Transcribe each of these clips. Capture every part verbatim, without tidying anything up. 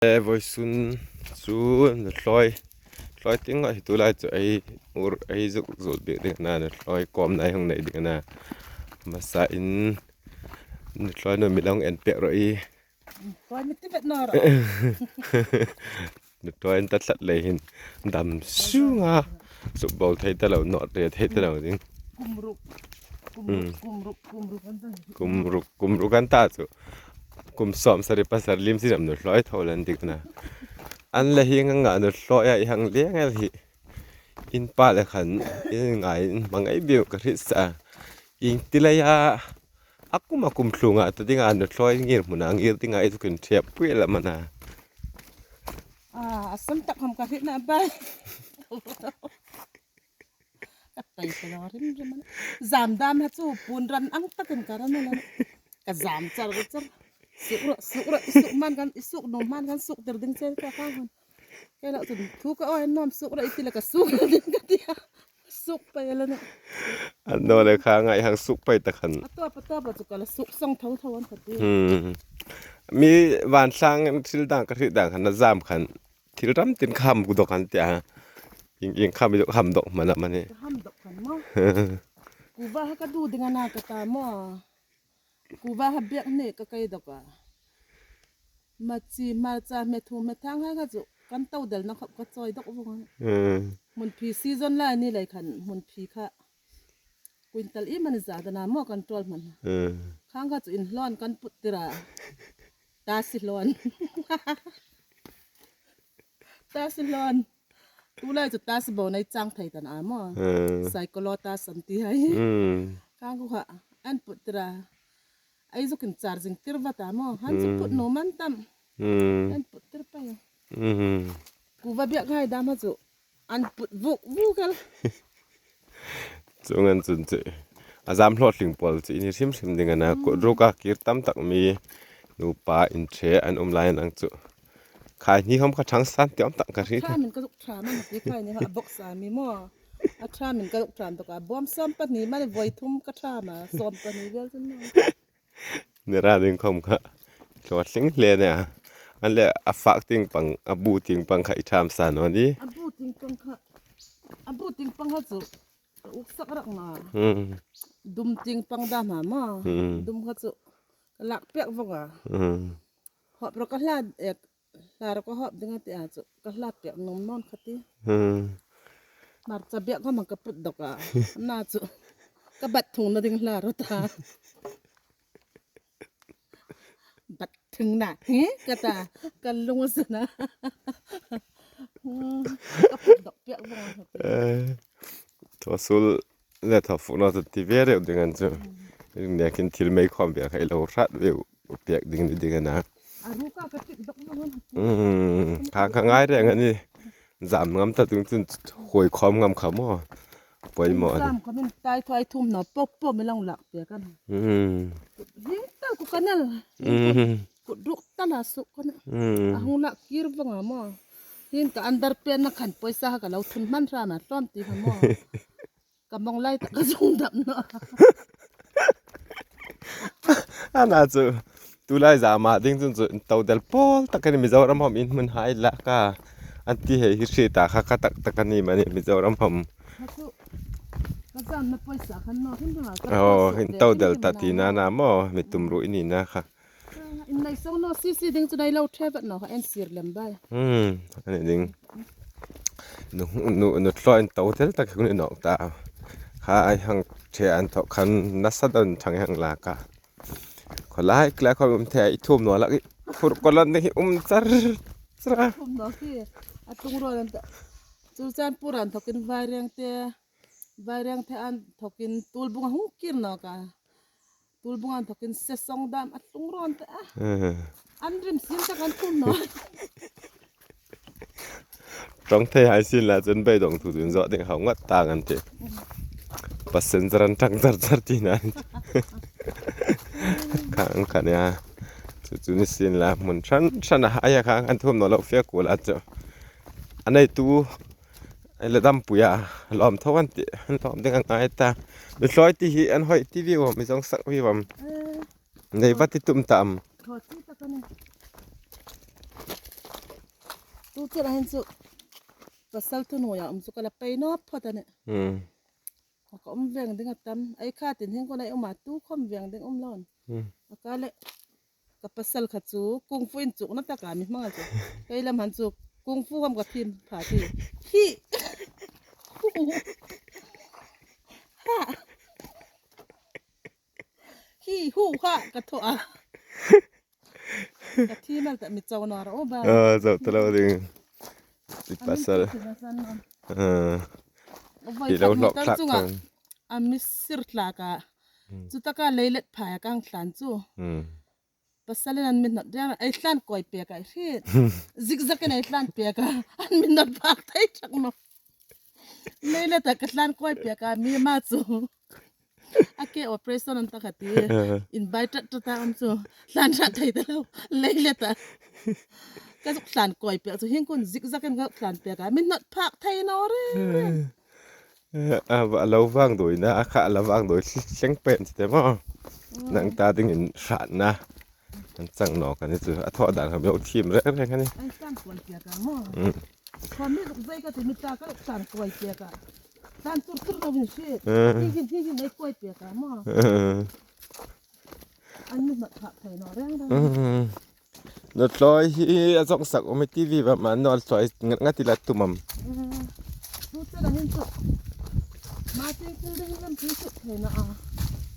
E, vawisun chu nu thloi, thloi ting ngai tu lai chu ei ur, ei zuk zul bik ding a na, nu thloi kawmna ei hung nei ding a na. Masa in nu thloi nu mi lo en pek ro i. Thloi mi ti bet na ro. Nu thloi in ta tlat lei hin dam sunga suk bol thei ta lo, nawt re thei ta lo ding. Kum ruk. Kum ruk, Hmm. kum ruk, kum ruk an ta. Kum ruk, kum ruk an ta chu. Kum sawm sari pasari lim si dam nu thloi tho lan dik na. An le hi nga nga nu thloi a i hang leng el hi. In pa le khan, in ngai, in hmangai biu ka hriet sa. Ieng ti lai a, a kum a kum thlunga, ta dinga nu thloi ngir hmuna, ngir dinga i tukin thiap pui la mana. A, a san tak ham ka hriet na bai. Ka tai ka lo rim rim a na. Zam dam ha chu pun ran ang takin ka ran a na. Ka zam char ka char. Suk ro, suk ro, i suk man kan, i suk nuom man kan suk tir ding che ka ka hon. Kei lo chun thu ka oi nuom suk ro i ti le ka suk ding ka ti a. Suk pai la na. An no le kha ngai hang suk pai ta khan. A to pa to pa chu ka la suk song tho tho an ka ti. Hmm. Mi van thlang thil dang ka hriet dang khan na zam khan. Thil ram tin kham ku dok an ti a. Ing, ing kham dok, kham dok mana mani. Ka ham dok khan mo. Kuva ha ka du ding a na ka ta mo. Kuva ha biak ni ka kai dok a. Machi, marcha, me thu, me thang ha ka chu. Kan to del na khop ka choi dok vong. Hmm. Hmun phi season lai ni lai khan hmun phi kha. Quintal i man za da na mo kan tol man. Hmm. Khang kha chu in hlon kan put tira. Ta si hlon. Ta si hlon. Tu lai chu ta si bo nei chang thei ta na mo. Hmm. Saikolo ta san ti hai. Hmm. Khang ku kha an put tira. Ai zuk in charging tir va ta mo. Han chu Hmm. put no man tam. Hmm. An put tir pa ya. Hmm. Kuva biak hai dam ha chu. An put vuk vuk el. Chuong an chun chu. A zam hlawtling pawl chu i ni hrim hrim ding a na. Hmm. Kut ruka kir tam tak mi nupa inṭhe an um lai an ang chu. Khai ni hom ka thang san tiom tak ka hriet. Tha min ka zuk tha man ti khai ni ha box a mi mo. A tha min ka zuk tha tok a bom sawm pahni mani voi thum ka tha ma sawm pahni vel chun mo. Ni ra ding khom kha. Hlawtling hle nia. An le a fak ting pang, a bu ting pang kha i tham sa naw ni. A bu ting pang kha. A bu ting pang kha chu. Uk sak rak ma. Hmm. Dum ting pang dam ha ma. Hmm. Dum kha chu. Ka lak pek vong a. Hmm. Hop ro ka hla ek. Hla ro ka hop ding a ti a chu. Ka hla pek nom non kha ti. Hmm. Marcha biak kha ma ka put dok a. Na chu. Ka bat thung na ding hla ro ta. Bat thung na. He? Ka ta. Ka lung a sa na. Hmm. Ka put dok pek vong a kha ti. Eh. Thaw sul le thaw fuh naw chu ti ve reu ding an chu. Nekin thil mei khawm ve kha i lo hrat ve u pek ding ni ding a na. A ruka ka tik dok lo hon. Hmm, kha kha ngai reng a ni. Zam ngam ta tung chun huoi khawm ngam kha maw. Poimaw a ni. Zam khawm in tai thaw thum naw pop pop mi lang lak pek a na. Hmm. Hing tal ku ka nal. Hmm. Kut ruk ta na suk ka na. Hmm. A hung lak kir vong a maw. Hin ka underpant na khan poisa ha ka lo thun hman hram a hlawm ti kha maw. Ka mong lai tak ka zung dam naw. A na chu. Tu lai zama ding chun chu to del pawl tak a ni Mizoram hom in hmun hai lak a. An ti hei hi hriet a kha kha tak tak a ni mani Mizoram hom. Kha chu. Ka zam na poisa khan naw hin hma ka Oh, suk hin ve to khan del hin ta hma ti na naw. Na maw. Mi tum ru i ni na kha. In nei song naw si si ding chu nei lo ṭhe vat naw kha en sir lem bai. Hmm, a ni ding. Nu, nu, nu thloi in to tel tak hun i nawk ta. Kha ai hang ṭhe an thaw khan nasa don thang hang lak a. Khaw lai, kla khaw um the i thum naw lak i. Phur ko lan ding hi um char, char a. Thum naw hi. A tung ro lan ta. Churachandpur an thokin Vairengte. Vairengte an thokin Tulbung a hung kir nawk a. Tulbung an thokin Sesong dam a tlung rawn te a. Eh. An rim sin tak an tum naw. Ṭawng thei hai sin la chun beidawng thu chun zawh ding hau ngat ta ngan tih. Passenger an ṭang char char ti nan. Khang kha nia. Chu chu ni sin la hmun hran hran a hai a khang an thum naw lo fek kul a chu. A neitu Ei le dam pui a, lawm tho an tih, an lawm ding a ngai ta. Mi hloi ti hi an hoi ti viu am, mi zawng sak viu am. Eh. Nei va ti tum ta am. Thaw chi tak a ni. Tu chena hin chu pasal thuhnuoia um chu ka la pei naw phawt a nih. Hmm. Ka um veng ding a tam. Ei kha tin hin ko nei um a, tu khom veng ding um lo. Hmm. A ka le ka pasal kha chu kung fu inchukna taka mi hmang a chu. Kei lam han chu kung fu khom ka thiem pha ti. Hi. Ha. Hi hu ha ka thaw a. Ka thi mal ta mi chau naw ro ba. Ah, chau ta lo ding. Ti pasal. Ah. Hi lo hlawk thlak chunga. A mi sir thlak a. Hmm. Chu taka leilet phai a kang thlan chu. Hmm. Pasalin an mi hnawt riang, ei thlan kawi pek a hriet. Zigzag in ei thlan pek a. An mi hnawt phak thei tak naw. Leilet a ka thlan kawi pek a, mi ma chu. A ke operation an ta kha ti. Eh. Invited ta ta um chu. Thlan ṭha thei ta lo. Leilet a. Ka zuk thlan kawi pek chu hin kun zigzag in ka thlan pek a. Mi hnawt phak thei naw re. Eh. Eh, a, a lo vangduoina, a kha a la vangduoi thleng pen ti te maw. Mm. Nang ta dingin hratna. An chang nawk a ni chu. A thaw dan kha mi lo thiem reng reng a nih. Ei thlan kawi pek a maw. Mm. Kha mi zuk zai ka ti mi ta ka thlan kawi pek a. Thlan tur tur lo hin si. Eh. Hi hin, hi hin ei kawi pek a maw. Eh. An mi hnawt phak thei naw reng reng. Mm. Nutlawi hi a zawng sak um i ti viva ma nutlawi ngat ngat i la tum am. Mm. Tu chena hin chu. Ma ching ching ding lam ti suk thei naw a.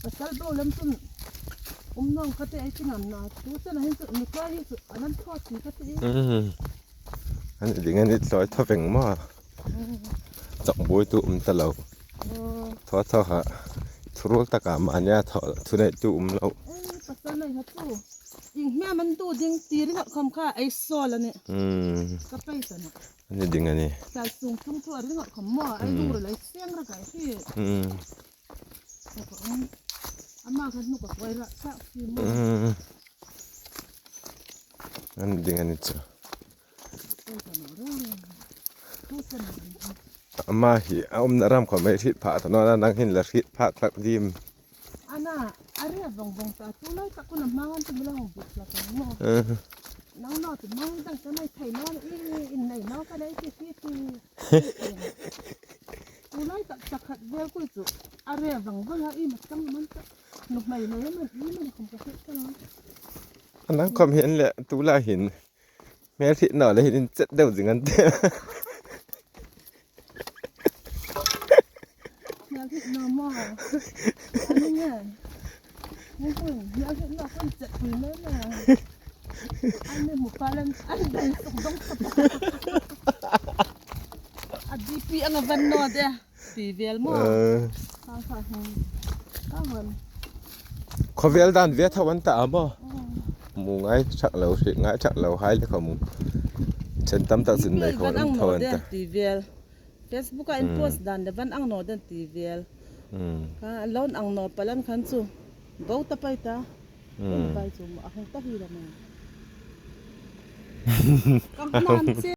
Pasal bo lam chun. Um nawng ka ti ei ti ngam naw. Tu chena hin chu nutlawi hi chu. A lam thaw ti ka ti. Mm. A ni ding a ni, tlawi thaw veng maw. Mm. Chawk buoi tu um ta lo. Oh. Thaw thaw ha. Thuruol taka mani a thaw thuneitu um lo. Eh, pasal nei ha chu. Ieng hmia man tu ding ti ringawt khom kha ei sawl a nih. Hmm. Ka pei ta naw. A ni ding a nih. Tlai sung tung tu a ringawt khom maw. Ei Hmm. lung ro lai seng ra kai hi. Hmm. Ka ko ang. Ama kan nu ka koi ra sa si maw. Hmm. A ni ding a ni chu. Ama hi a umna ram khom ei hriet phak ta naw a, nang hin la hriet phak hlak dim. Ana, a ri a vong vong ta, tu lai tak kuna hmang an tu mi la hong buk hlak ang maw. Eh. Nang naw tu hmang dang ka nei thei naw i, in nei naw ka nei ti ti ti. Tu lai tak tak khat vel kui chu. A ri a vong vong a i ma tang man ta. Nuhmei nei man i man khom ka hriet ta naw. A nang khom hin le tu lai hin. Hmel hriet naw le hin in chet deu zing an tih. Hmel hriet naw maw. Ani nge. Ni kun, hmel hriet naw kun chet pui mai mai. Ani mu pa len, ani dang suk dong suk. A D P ang a van naw de. Ti vel maw? Eh. Ka, ka, hmm. Ka hon. Khawvel dan ve thaw an ta a maw? Hmm. Mu ngai chak lo, hriet ngai chak lo hai le kha mu. Chen tam tak sin mai khawm thaw an ta. Ti vel. Facebook a in Hmm. post dan le van ang naw den ti vel. Hmm. Ka lo ang naw palan khan chu. Bo ta pai ta. Hmm. Bai chu a hung ta hi la ma. Ka hman che